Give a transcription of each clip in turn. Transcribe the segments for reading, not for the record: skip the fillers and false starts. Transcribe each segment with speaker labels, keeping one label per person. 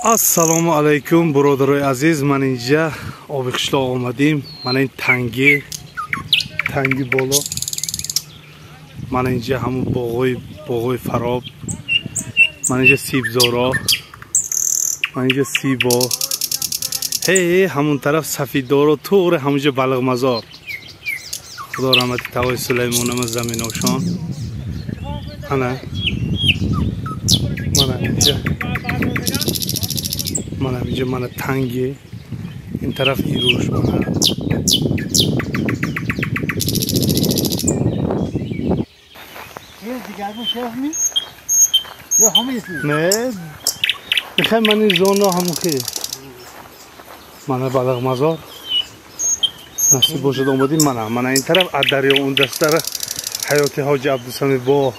Speaker 1: Ассалому алайкум, бародарои азиз. Ман инҷа оби қишлоқ омадим. Ман ин танги боло. Ман инҷа ҳамун боғои фароб. Ман инҷа сибзоро. Ман инҷа сибо. Ҳей, ҳамун тараф сафидоро, туғри ҳамунҷа балиғмазор. Худо раҳмати тағои Сулаймонама заминошон. Ана. Мана инҷа. Мана инҷа мана танги. Ин тараф ируш мана. Не, мехоҳем ман ин зона ҳамун хел. Мана балиғмазор. Насиб бошад омадим мана. Мана ин тараф аз дарё он дастара ҳаёти ҳоҷи Абдусамӣ бо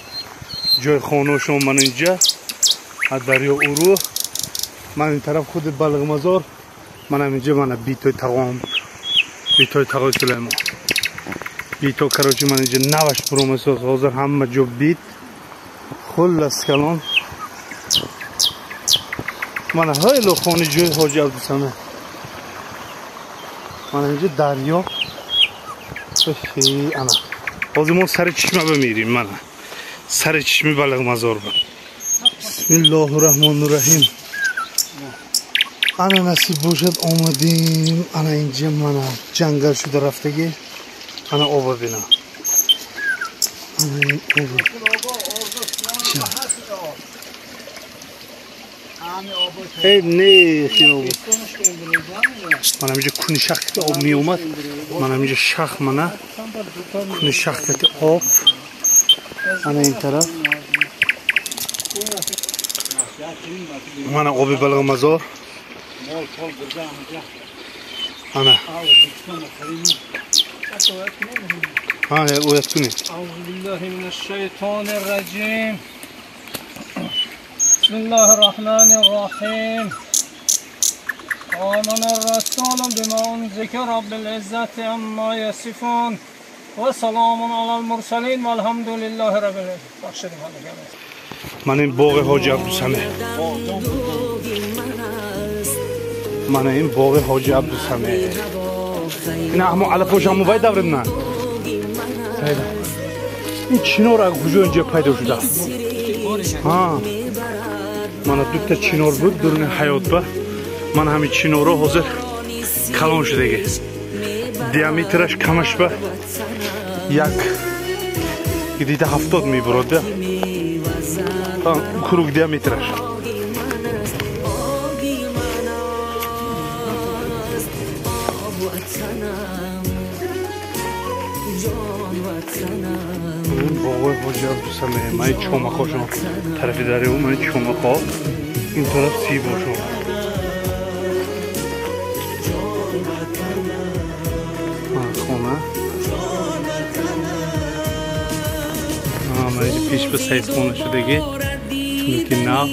Speaker 1: ҷои хонашон ман инҷа аз дарё уру. Ман ин тараф худи балиғмазор. Манам инҷа мана битои тағом. Битои тағои Сулаймон. Бито короче ман инҷа наваш пуромасоз. Ҳозир ҳама ҷо бит. Хуллас калон. Мана ҳайло хони ҷои ҳоҷи Абдусамӣ. Мана инҷа дарё. Ана. Ҳозир мо сари чишма бимирим мана. Сари чишми балиғмазор ба. Бисмиллоҳу раҳмону раҳим. Ана насиб бошад омадим. Ана инҷа мана ҷангал шуда рафтагӣ. Ана оба бина. Ана ин оба. Эй, не, хиёб. Мана инҷа куни шахти об меомад. Мана инҷа шах мана. Куни шахти об. Ана ин тараф. Мана оби балиғмазор. Ана. Ҳа, оят кунед.
Speaker 2: Аузу биллаҳи минаш шайтонир раҷим. بسم الله الرحمن الرحيم. آمن الرسول بما أنزل رب العزة عما يصفون وسلام على المرسلين والحمد لله رب العالمين.
Speaker 1: من این باغ حاجی عبدالسمیع. من این باغ حاجی عبدالسمیع. این همون علفوش همون باید دورد نه. این چینار از کجا اینجا پیدا شده؟ ها. Мана дута чинор буд дуруни ҳаёт ба. Ман ҳамин чинорро ҳозир калон шудаги. Диаметраш камаш ба як гидида 70 мебурод. Круг диаметраш. Боғои ҳоҷи Абдусамӣ, ман чомахошон тарафи дарё, ман чомахо, ин тараф сибошон. Хона. Ман инҷа пеш ба саидхона шудаги, чунки нав.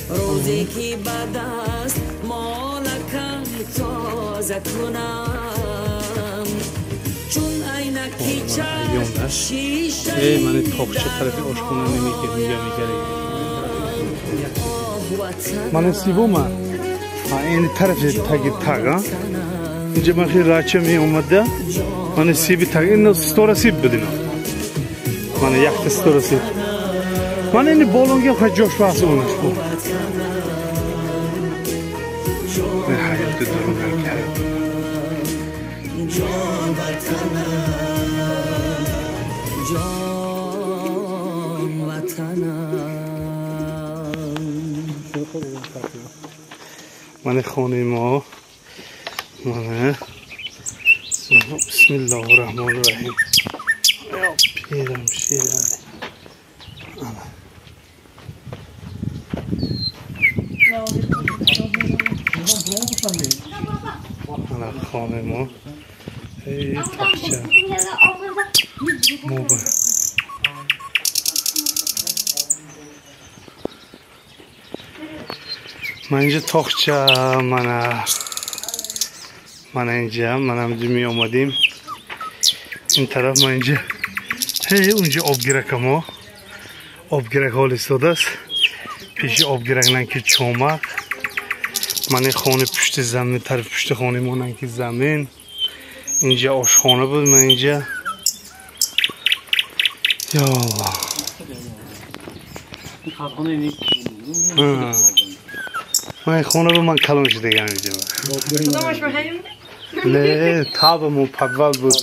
Speaker 3: روزی که به دست مالکم تازه کنم چون عینکی چشم شیشه
Speaker 1: من تاقچه طرفی آشخونه نمیگه میگه من سیبوم این طرف تاگی تاگا اینجا من خیلی راچه می اومده من سیبی تاگ اینو ستاره سیب بدینم من یک ستاره سیب من این بالونگی خواهد جاش بحث اونش بود این حیات درون کرد من خانه ما من بسم الله الرحمن الرحیم پیرم شیرم انا خانه ما ای تاقچه ما Ман инҷа тоқча, мана инҷа, мана инҷа меомадим. Ин тараф ман инҷа, ҳей, унҷа обгиракамо. Обгирак ҳол истодааст. Пеши обгирак нанки чомақ. Ман хони пушти замин, тарафи пушти хони мо нанки замин. Инҷа ошхона буд, ман инҷа. Я Аллоҳ. Ман хона буд, ман калон шудагам инҷа. Не, табамон подвал буд.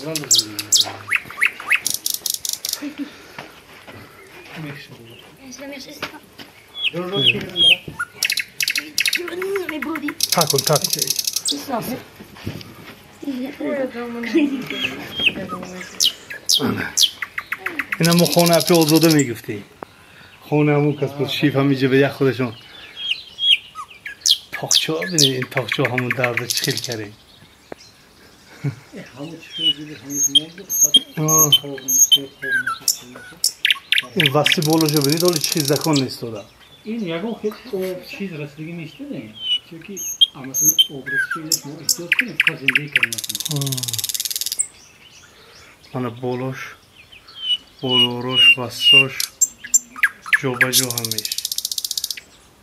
Speaker 1: Такун, так. Ина мо хона апи озода мегуфтем. Хона ҳамун кас буд, шиф ҳаминҷа ба як худашон. Тоқча бинед, ин тоқча ҳамун дарда чӣ хел кардем. Ин васи болошо бинед, ҳоли чӣ закон нест дода.
Speaker 2: Ин ягон хел об чиз расидагӣ нест, чунки масалан об расидагӣ мо эҳтиёт кунем, фақат зиндагӣ кардем.
Speaker 1: Мана болош, болорош, вассош ҷобаҷо ҳамеш.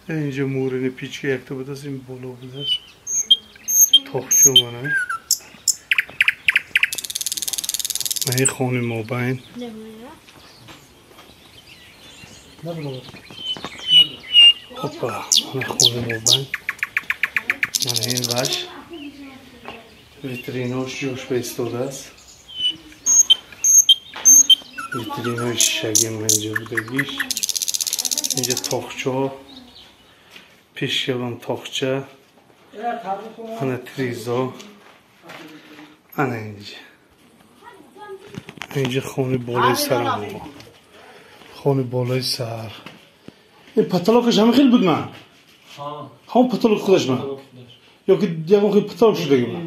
Speaker 1: Инҷа мурини пичка якта будааст, ин боло будааст. Тоқчо мана. Ман ин хони мобайн. Опа, мана хони мобайн. Мана ин ваш. Витринош ҷош ба истодааст. Витринои шишагӣ ман инҷа будагиш. Инҷа тоқчо. Пешкавам тоқча. Ана тризо. Ана инҷа. Инҷа хони болои сарам. Хони болои сар. Ин потолокаш ҳама хел буд ман? Ҳамон потолок худаш ман? Ё ки ягон хел потолок шудаги ман?